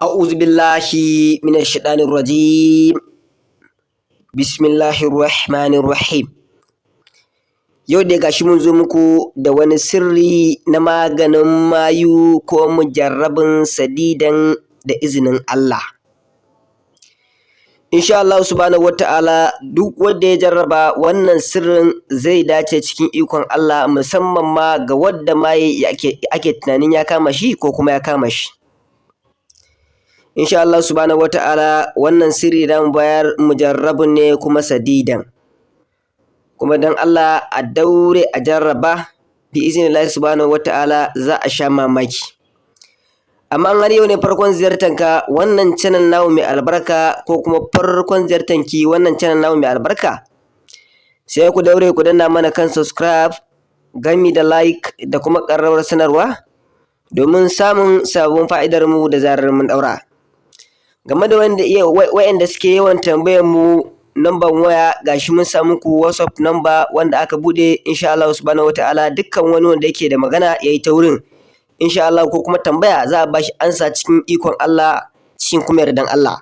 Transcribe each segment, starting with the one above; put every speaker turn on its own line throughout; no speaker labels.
أعوذ بالله من الشيطان الرجيم. بسم الله الرحمن الرحيم. Yau dai gashi mun zo muku da wani sirri na maganin mayu ko mujarrabin sadidan da izinin Allah. Insha Allahu subhanahu wa ta'ala, duk wanda ya jarraba wannan sirrin zai dace cikin ikon Allah, musamman ma ga wadda maye ake tunanin ya kama shi ko kuma ya kama shi. Insha Allah subhanahu wa ta'ala, wannan sirri da mu bayar mujarrabun ne kuma sadidan. Kuma don Allah a daure a jarraba, bi iznillahi subhanahu wa ta'ala za a sha mamaki. Amma in har yau ne farkon ziyartanka wannan channel namu mai albarka, ko kuma farkon ziyartanki wannan channel namu mai albarka, sai ku daure ku danna mana kan subscribe gami da like da kuma ƙararrawar sanarwa domin samun sababbin fa'idar mu da zarar mun ɗaura. Game da wa'inda suke yawan tambayar mu number waya, gashi mun sa muku WhatsApp number wanda aka buɗe. Insha Allahu subhanahu wa ta'ala, dukkan wani wanda yake da magana yayi ta wurin, insha Allah, ko kuma tambaya, za a bashi ansa cikin ikon Allah, cikin kuma yardan Allah.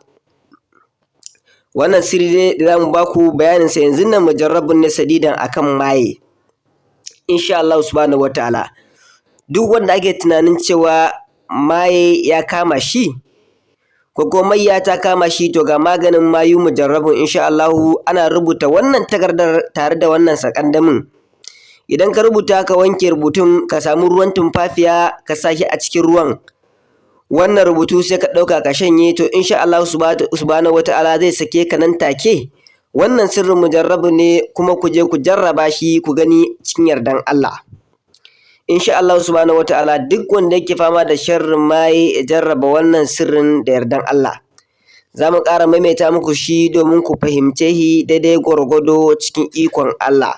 Wannan sirri dai da zamu baku bayanin sa yanzun nan mujarrabun ne sadidan akan maye. Insha Allahu subhanahu wa ta'ala, duk wanda ake tunanin cewa maye ya kama shi ko kuma mayya ta kama shi, to ga maganin mayu mujarrabun, insha Allahu. Ana rubuta wannan takardar tare da wannan sakandamin. Idan ka rubuta, ka wanke rubutun, ka samu ruwan tumfafiya, ka sa shi a cikin ruwan wannan rubutu, sai ka ɗauka ka shanye, to insha Allahu subhanahu wa ta'ala zai sake ka nan take. Wannan sirrin mujarrabu ne, kuma ku je ku jarraba shi ku gani cikin yardan Allah. Insha Allahu subhanahu wa ta'ala, duk wanda yake fama da sharrin maye ya jarraba wannan sirrin da yardan Allah. Za mu ƙara maimaita muku shi domin ku fahimce shi daidai gwargwado cikin ikon Allah.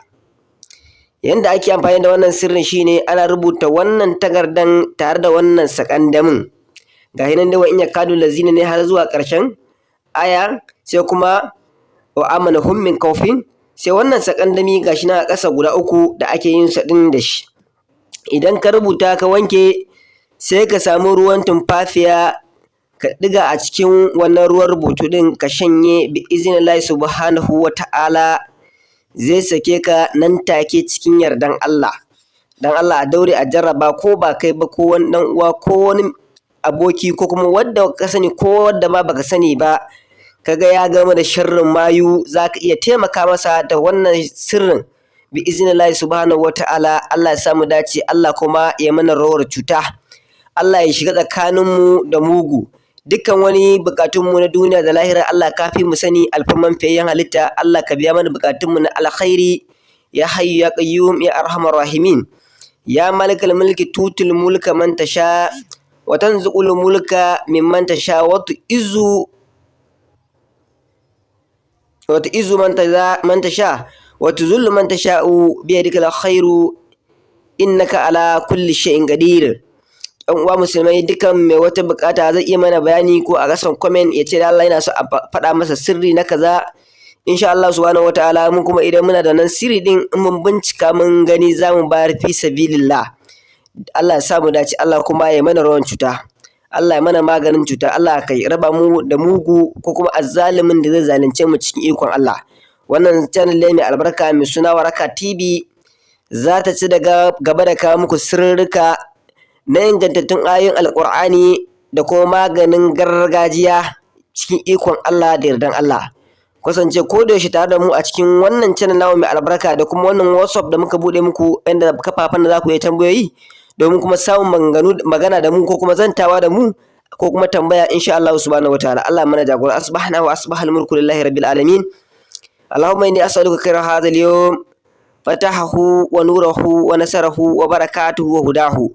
Yanda ake amfani da wannan sirrin shine ana rubuta wannan takardan tare da wannan sakandamin. Ga shi nan dai, wa in yakadu lazina ne har zuwa ƙarshen aya, sai kuma wa amanahum min khawfin, sai wannan sakandami gashi nan a ƙasa guda uku da ake yin sa ɗin da shi. Idan ka rubuta ka wanke, sai ka samu ruwan tumfafiya ka ɗiga a cikin wannan ruwan rubutu ɗin ka shanye, bi iznillahi subhanahu wa ta'ala zai sake ka nan take cikin yardan Allah. Dan Allah a daure a jarraba, ko ba kai ba ko wani ɗan uwa ko wani aboki ko kuma wadda ka sani ko wadda ma baka sani ba, kaga ya gama da sharrin mayu, za ka iya taimaka masa da wannan sirrin bi iznillahi subhanahu wa ta'ala. Allah ya sa mu dace, Allah kuma ya mana rowar cuta. Allah ya shiga tsakaninmu da mugu. Dukkan wani buƙatunmu na duniya da lahira, Allah ka fi mu sani, alfarman fiyayyen halitta, Allah ka biya mana buƙatunmu na alkhairi, ya hayyu ya qayyum, ya arhamar rahimin. Ya malikal mulki tutil mulka man tasha wa tanzi'ul mulka mimman tasha wa tu'izzu man tasha wa tuzillu man tasha'u, biyadikal khairu, innaka ala kulli shay'in qadir. Ƴan uwa musulmai, dukkan mai wata buƙata zai iya mana bayani ko a ƙasan comment ya ce da Allah yana so a faɗa masa sirri na kaza. Insha Allah subhanahu wa ta'ala, mun kuma idan muna da nan sirri ɗin, in mun bincika mun gani, za mu bayar fi sabilillah. Allah ya sa mu dace, Allah kuma ya mana rawan cuta. Allah ya mana maganin cuta, Allah ka raba mu da mugu ko kuma azzalumin da zai zalunce mu cikin ikon Allah. Wannan channel ne mai albarka mai suna Waraka TV za ta ci daga gaba da kawo muku sirrika na ingantattun ayoyin Alƙur'ani da kuma maganin gargajiya cikin ikon Allah da yardan Allah. Kasance ko da yaushe tare da mu a cikin wannan channel namu mai albarka da kuma wannan WhatsApp da muka buɗe muku, inda kafafen da za ku yi tambayoyi domin kuma samun maganganu, magana da mu ko kuma zantawa da mu ko kuma tambaya, insha Allah subhanahu wataala. Allah mana jagora. Asbahna wa asbahal mulku lillahi rabbil alamin. Allahumma inni as'aluka khayra hadha al-yawm, fatahahu wa nurahu wa nasarahu wa barakatuhu wa hudahu,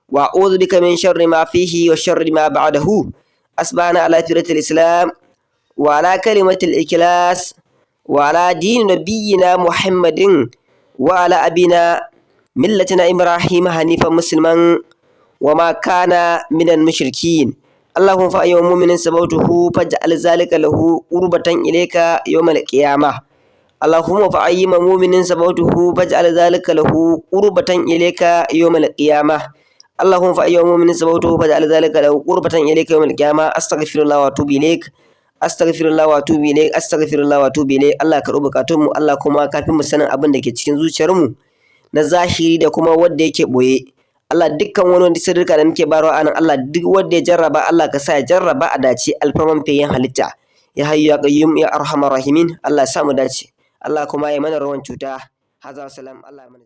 wa a'udhu bika min sharri ma fihi wa sharri ma ba'dahu. Asbahna ala fitratil islam wa ala kalimatil ikhlas wa ala dini nabiyyina Muhammadin wa ala abina millatina Ibrahim hanifan musliman wa ma kana minal mushrikin. اللهم فأي مؤمن سبوته فاجعل ذلك له قربة إليك يوم القيامة. اللهم فأي مؤمن سبوته فاجعل ذلك له قربة إليك يوم القيامة. اللهم فأي مؤمن سبوته فجعل ذلك له قربة إليك يوم القيامة. أستغفر الله وأتوب إليك، أستغفر الله وأتوب إليك، أستغفر الله وأتوب إليك. Allah ka karɓi bukatunmu. Allah kuma kafin mu sanin abin da ke cikin zuciyarmu na zahiri da kuma wanda yake ɓoye. Allah, dukkan wani wanda sirrika da muke bayarwa anan, Allah, duk wanda ya jarraba, Allah ka sa ya jarraba a dace, alfarman fiyayyen halitta. يا حي يا قيوم يا أرحم الراحمين. Allah ya sa mu dace. Allah kuma ya mana ruwan cuta. Haza salam. Allah ya mana.